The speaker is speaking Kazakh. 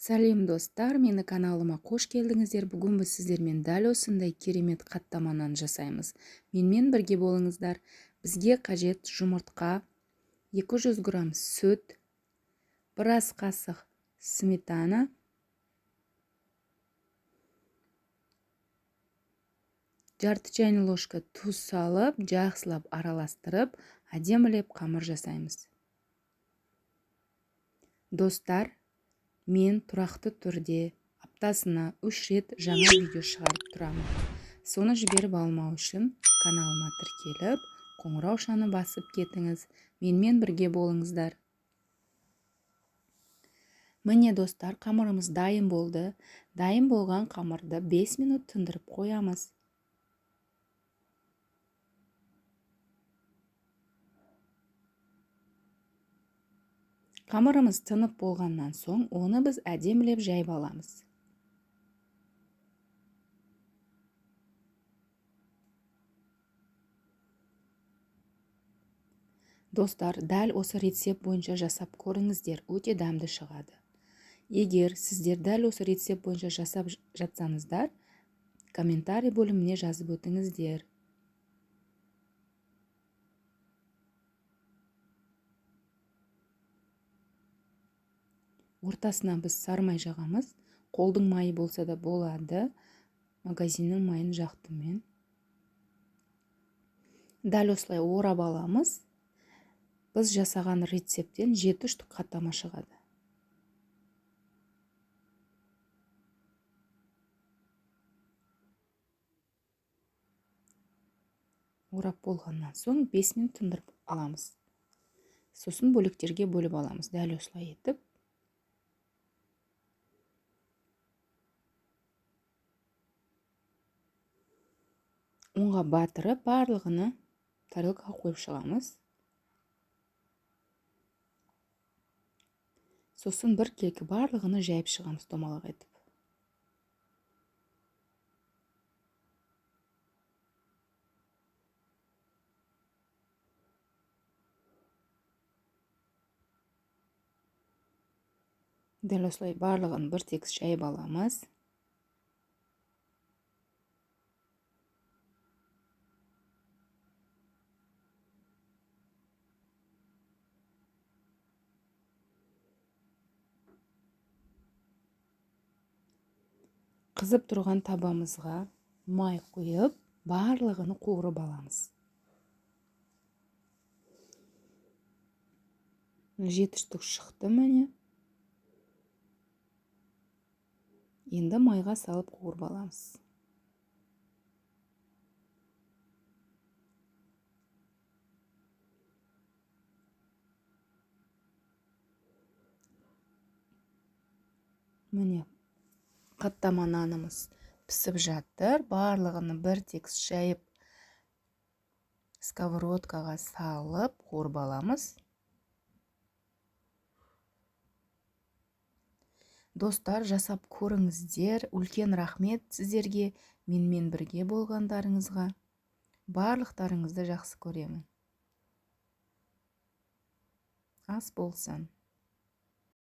Сәлем, достар! Мені каналыма қош келдіңіздер. Бүгін біз сіздермен дәл осындай керемет қаттама нан жасаймыз. Менімен бірге болыңыздар. Бізге қажет: жұмыртқа, 200 грамм сүт, бір ас қасық сметана, жарты чайный ложка тұз салып, жақсылап араластырып, әдемілеп қамыр жасаймыз. Достар, мен тұрақты түрде аптасына 3 рет жаңа видео шығарып тұрамын. Соны жіберіп алмау үшін каналыма тіркеліп, қоңыраушаны басып кетіңіз. Менімен бірге болыңыздар. Міне, достар, қамырымыз дайын болды. Дайын болған қамырды 5 минут тындырып қоямыз. Қамырымыз тынып болғаннан соң, оны біз әдемілеп жайып аламыз. Достар, дәл осы рецепт бойынша жасап көріңіздер, өте дәмді шығады. Егер сіздер дәл осы рецепт бойынша жасап жатсаңыздар, комментарий бөліміне жазып өтіңіздер. Ортасына біз сары май жағамыз. Қолдың майы болса да болады, магазиннің майын жақтым мен. Дәл осылай орап аламыз. Біз жасаған рецепттен жеті штук қаттама шығады. Орап болғаннан соң 5 минут тындырып аламыз. Сосын бөліктерге бөліп аламыз дәл осылай етіп. Ұнға батырып, барлығыны тарелкаға қойып шығамыз. Сосын біркелкі барлығыны жайып шығамыз домалақ етіп. Дәл осылай барлығын бір тегіс жайып аламыз. Қызып тұрған табамызға май құйып, барлығын қуырып аламыз. Жеті штук шықты, міне. Енді майға салып қуырып аламыз. Міне, қаттама нанымыз пісіп жатыр. Барлығын бір тегіс жайып, сковородкаға салып қуырып аламыз. Достар, жасап көріңіздер. Үлкен рахмет сіздерге менімен бірге болғандарыңызға. Барлықтарыңызды жақсы көремін. Ас болсын!